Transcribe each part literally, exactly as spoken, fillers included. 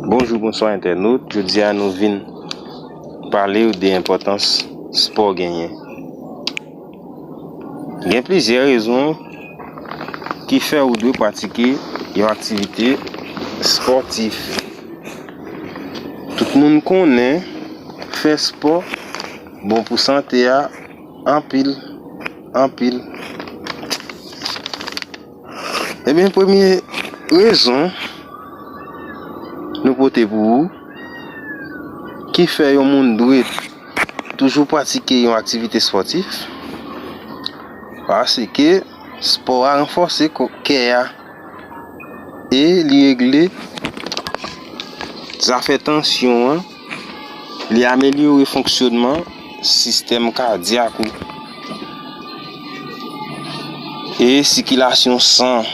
Bonjou, bonswa entènot. Jodi a nou vin pale w de enpòtans spò genyen. Gen plizyè rezon ki fè ou dwe pratike yon aktivite spòtif. Tout moun konnen fè spò bon pou sante a anpil, anpil. Ebyen, premye rezon nou pote pou ou ki fè yon moun dwe toujou pratike yon aktivite spòtif, paske spò a ranfòse kò, kè a, e li regle zafè tansyon an, li amelyore fonksyonman sistèm kadyak ou e sikilasyon san.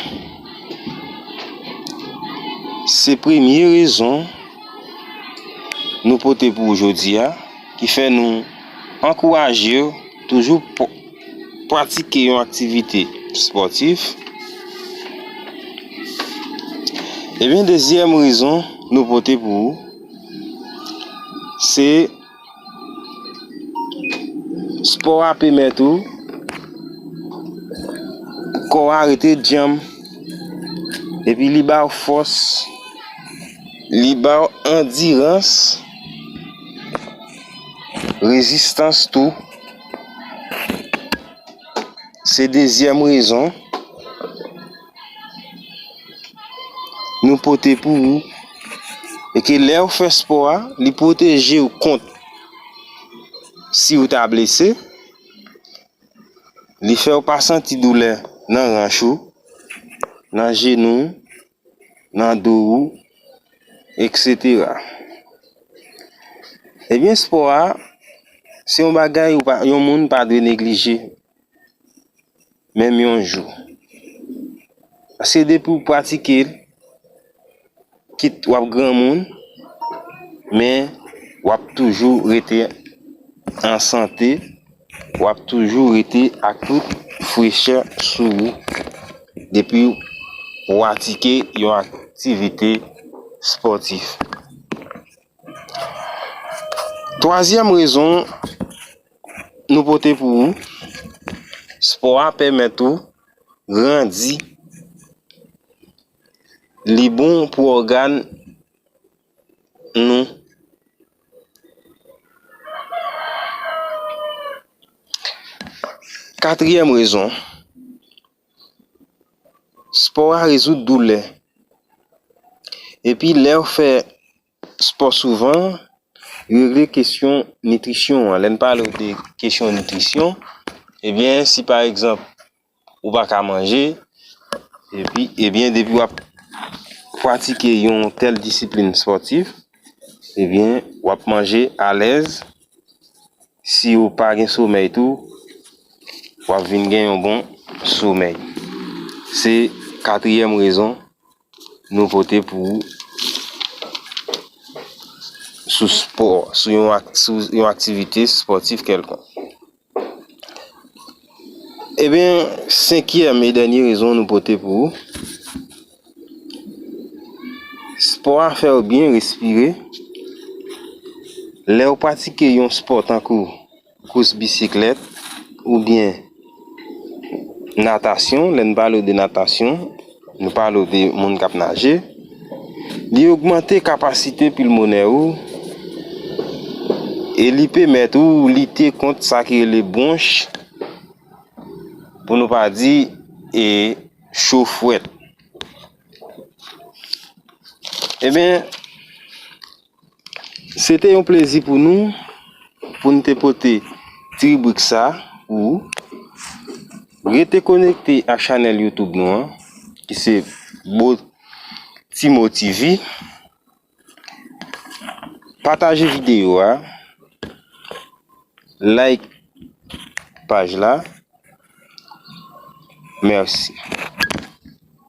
Se premye rezon nou pote pou ou jodi a, ki fè nou ankouraje w toujou p-, pratike yon aktivite spòtif. Ebyen, dezyèm rezon nou pote pou ou, se spò a pèmèt ou kò a rete djanm, epi li ba w fòs, li ba w andirans, rezistans tou. Se dezyèm rezon nou pote pou ou. E ke lè w fè spò a, li pwoteje w kont si w ta blese, li fè w pa santi doulè nan ranch ou, nan jenou w, nan do w, etsetera. Ebyen, spò a, se yon bagay ou pa, yon moun pa dwe neglije, menm yon jou. Paske depi w pratike l, kit w ap granmoun, men w ap toujou rete an sante, w ap toujou rete ak tout frechè sou ou depi w pratike yon aktivite spòtif. Twazyèm rezon nou pote pou ou, spò a pèmèt ou grandi. Li bon pou ògàn nou. Katriyèm rezon, spò a rezoud doulè. Epi lè w fè spò souvan, li regle kesyon nitrisyon an. Lè n pale w de kesyon nitrisyon, ebyen, si pa egzanp, ou pa ka manje, epi, ebyen, depi w ap pratike yon tèl disiplin spòtif, ebyen, w ap manje alèz. Si ou pa gen somèy tou, w ap vin gen yon bon somèy. Se katriyèm rezon nou pote pou ou sou spò, sou yon ak-, sou yon aktivite spòtif kèlkonk. Ebyen, senkyèm e dènye rezon nou pote pou ou, spò a fè w byen respire. Lè w pratike yon spò tankou kous bisiklèt oubyen natasyon, lè n pale w de natasyon, nou pale w de moun k ap naje, li ogmante kapasite pilmonè ou e li pèmèt ou lite kont sa ki rele bwonch, pou nou pa di, e, cho fwèt. Ebyen, se te yon plezi pou nou, pou n te pote ti ribrik sa pou ou. Rete konekte ak chanèl YouTube nou an, ki se Bo Timo T V. Pataje videyo a, like paj la. Mèsi.